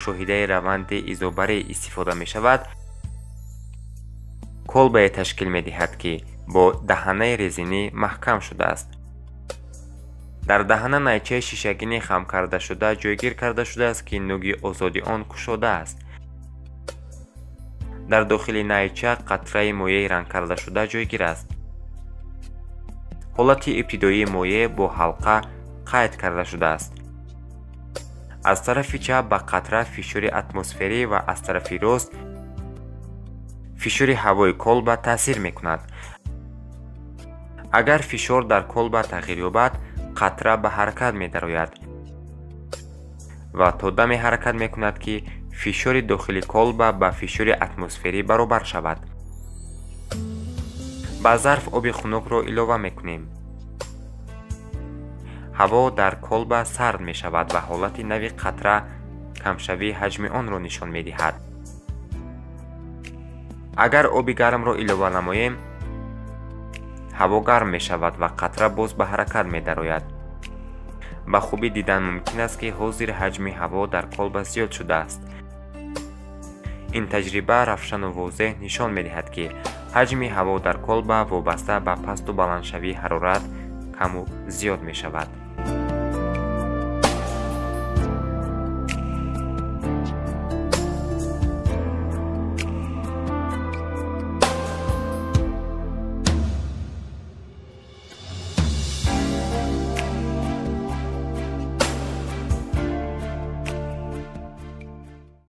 мушоҳидаи раванди изобарӣ истифода мешавад, колбае ташкил медиҳад, ки бо даҳанаи резинӣ маҳкам шудааст. Дар даҳана найчаи шишагини хамкардашуда ҷойгир карда шудааст, ки нуги озоди он кушода аст. Дар дохили найча қатраи моеи рангкардашуда ҷойгир аст. Ҳолати ибтидоии моеъ бо ҳалқа қайд карда шудааст. Аз тарафи чап ба қатра фишори атмосферӣ ва аз тарафи рост фишори ҳавои колба таъсир мекунад. Агар фишор дар колба тағйир ёбад, қатра ба ҳаракат медарояд ва то даме ҳаракат мекунад, ки фишори дохили колба ба фишори атмосферӣ баробар шавад. Ба зарф оби хунукро илова мекунем. Ҳаво дар колба сард мешавад ва ҳолати нави қатра камшавии ҳаҷми онро нишон медиҳад. Агар оби гармро илова намоем, ҳаво гарм мешавад ва қатра боз ба ҳаракат медарояд. Ба хубӣ дидан мумкин аст, ки ҳозир ҳаҷми ҳаво дар колба зиёд шудааст. Ин таҷриба равшану возеҳ нишон медиҳад, ки ҳаҷми ҳаво дар колба вобаста ба пасту баландшавии ҳарорат каму зиёд мешавад.